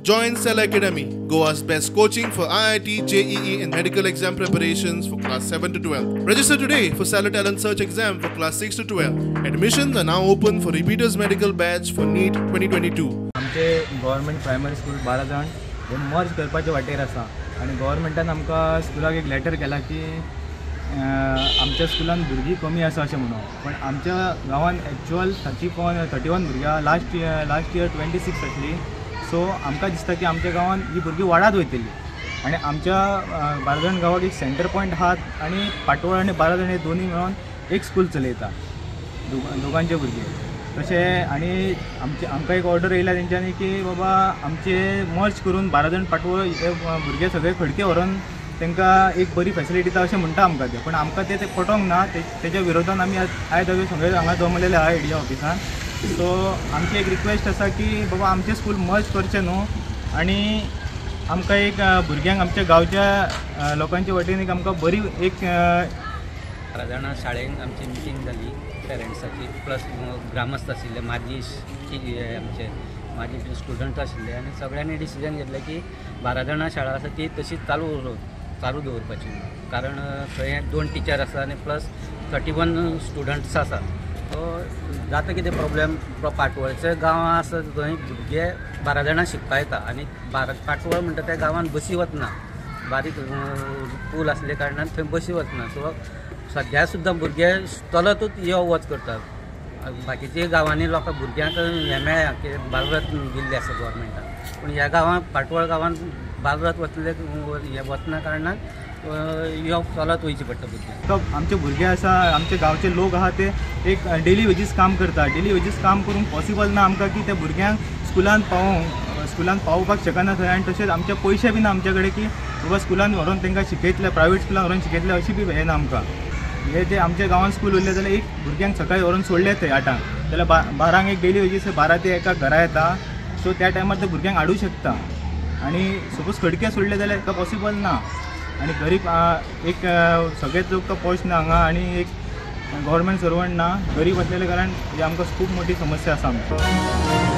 Join Cella Academy, Goa's best coaching for IIT, JEE and medical exam preparations for class 7 to 12. Register today for Cella Talent Search exam for class 6 to 12. Admissions are now open for repeaters medical batch for NEET 2022. आमचे government primary school बाराजण हे मर्ज करपाचे वाटेर आसा आनी गव्हर्मेंटान आमकां स्कुलाक एक letter केला की आमच्या स्कुलान भुरगीं कमी आसा अशें म्हणून, पण आमच्या गांवान एक्चुअल 31 भुरग्यां लास्ट इयर 26 आसली. सो आमकां दिसता की आमच्या गांवान ही भुरगीं वाडात वयतली आनी आमच्या बाराजण गांवाक एक सेंटर पॉयंट आहा आनी पाटवळ आनी बाराजण हे दोनूय मेळोन एक स्कूल चलयता दोगांचे भुरगे तशें. आनी आमकां एक ऑर्डर येयला तेंच्यांनी की बाबा आमचे मर्ज करून बाराजण पाटवळ हे भुरगे सगळे खडके व्हरोन तांकां एक बरी फॅसिलिटी दिता अशें म्हणटा आमकां ते, पण आमकां ते पटोवंक ना. तेच्या विरोधान आमी आयज आमी सगळे हांगा जमलेले आहा एडीए ऑफिसान. सो आमची एक रिक्वेस्ट आसा की बाबा आमचें स्कूल मर्ज करचें न्हू आनी आमकां एक भुरग्यांक आमच्या गांवच्या लोकांच्या वटेन एक आमकां बरी एक बाराजणां शाळेंत आमची मिटींग जाली पेरंट्साची, प्लस ग्रामस्थ आशिल्ले, माजी आमचे माजी स्टुडंट आशिल्ले आनी सगळ्यांनी डिसिजन घेतलें की बाराजणां शाळा आसा ती तशीच चालू दवरपाची, कारण थंय 2 टिचर आसा आनी प्लस 31 स्टुडंट्स आसा. सो जाता कितें प्रॉब्लेम, पाटवळचे गांव आसा थंय भुरगे बाराजणां शिकपा येता आनी पाटवळ म्हणटा त्या गांवान बसी वतना, बारीक पूल आसले कारणान थंय बसी वतना. सो सद्या सुद्दां भुरगे चलतूच यो वच करतात. बाकीच्या गांवांनी लोकां भुरग्यांक हें मेळ्ळा की बालरथ दिल्ले आसा गव्हर्मेंटान, पूण ह्या गांवांत पाटवळ गांवांत बालरथ वतले हे वतना कारणान यो चलत वयचें पडटा भुरग्यांक. आमचे भुरगे आसा, आमचे गांवचे लोक आहा ते एक डेली वेजीस काम करता. डेली वेजीस काम करूंक पॉसिबल ना आमकां की त्या भुरग्यांक स्कुलान पावोवपाक शकना थंय. आनी तशेंच आमचे पयशे बी ना आमचे कडेन की बाबा स्कुलान व्हरोन तांकां शिकयतले, प्रायवेट स्कुलान व्हरोन शिकयतले अशी बी हें ना आमकां. हे जे आमच्या गांवांत स्कूल उरलें जाल्यार एक भुरग्यांक सकाळी व्हरोन सोडले थंय 8ांक जाल्यार 12ांक एक डेली वेजीस 12 ते 1 घरा येता. सो त्या टायमार ते भुरग्यांक हाडूं शकता आनी सपोज खडके सोडले जाल्यार ताका पॉसिबल ना. आनी गरीब एक सगळेच लोक तो पोश ना हांगा आनी एक गव्हर्मेंट सर्वंट ना, गरीब आसलेल्या कारण ही आमकां खूब मोठी समस्या आसा आमची.